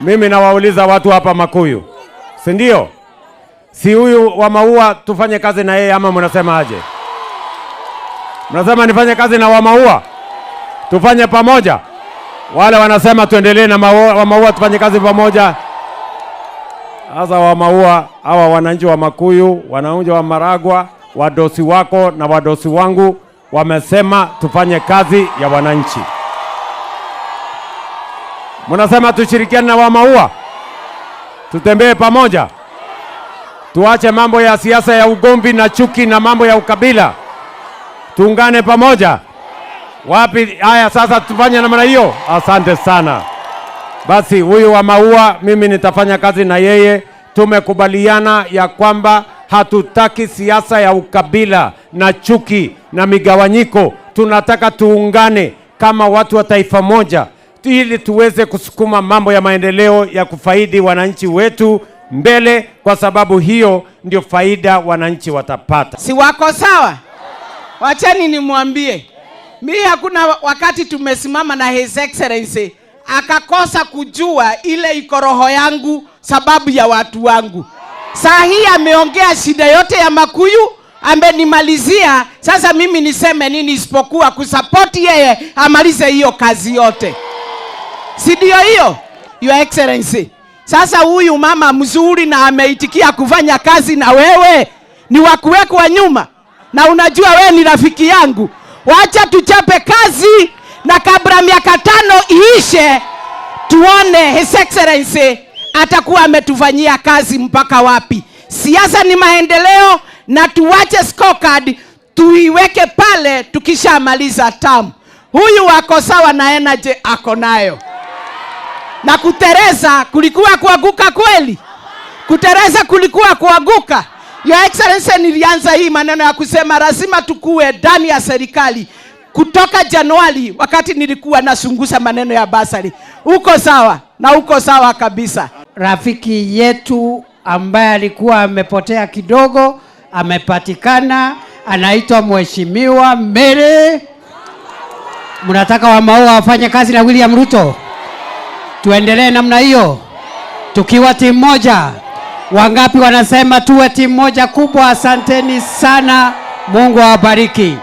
Mimi nawauliza watu hapa Makuyu, si ndio? Si huyu wa Maua tufanye kazi na yeye ama mnasema aje? Mnasema nifanye kazi na wa Maua, tufanye pamoja? Wale wanasema tuendelee na wa Maua tufanye kazi pamoja. Sasa wa Maua, hawa wananchi wa Makuyu, wananchi wa Maragwa, wadosi wako na wadosi wangu wamesema tufanye kazi ya wananchi. Mnasema tushirikiane na wa Maua, tutembee pamoja, tuache mambo ya siasa ya ugomvi na chuki na mambo ya ukabila, tuungane pamoja. Wapi? Haya, sasa tufanye namna hiyo. Asante sana. Basi huyu wa Maua, mimi nitafanya kazi na yeye. Tumekubaliana ya kwamba hatutaki siasa ya ukabila na chuki na migawanyiko. Tunataka tuungane kama watu wa taifa moja, ili tuweze kusukuma mambo ya maendeleo ya kufaidi wananchi wetu mbele, kwa sababu hiyo ndio faida wananchi watapata. Si wako sawa? Wacheni nimwambie, mi hakuna wakati tumesimama na His Excellency akakosa kujua ile iko roho yangu sababu ya watu wangu. Saa hii ameongea shida yote ya Makuyu, amenimalizia. Sasa mimi niseme nini isipokuwa kusapoti yeye amalize hiyo kazi yote, si ndio hiyo, Your Excellency? Sasa huyu mama mzuri na ameitikia kufanya kazi na wewe, ni wa kuwekwa nyuma, na unajua wewe ni rafiki yangu. Wacha tuchape kazi, na kabla miaka 5 iishe, tuone His Excellency atakuwa ametufanyia kazi mpaka wapi. Siasa ni maendeleo, na tuwache scorecard tuiweke pale tukishamaliza term. Huyu wako sawa na energy ako nayo na kutereza kulikuwa kuanguka kweli? Kutereza kulikuwa kuanguka? Your Excellency, nilianza hii maneno ya kusema lazima tukue ndani ya serikali kutoka Januari, wakati nilikuwa nasungusa maneno ya bursary. Uko sawa na uko sawa kabisa. Rafiki yetu ambaye alikuwa amepotea kidogo amepatikana, anaitwa Mheshimiwa Mary. Mnataka wa Maua wafanye kazi na William Ruto? Tuendelee namna hiyo tukiwa timu moja. Wangapi wanasema tuwe timu moja kubwa? Asanteni sana, Mungu awabariki.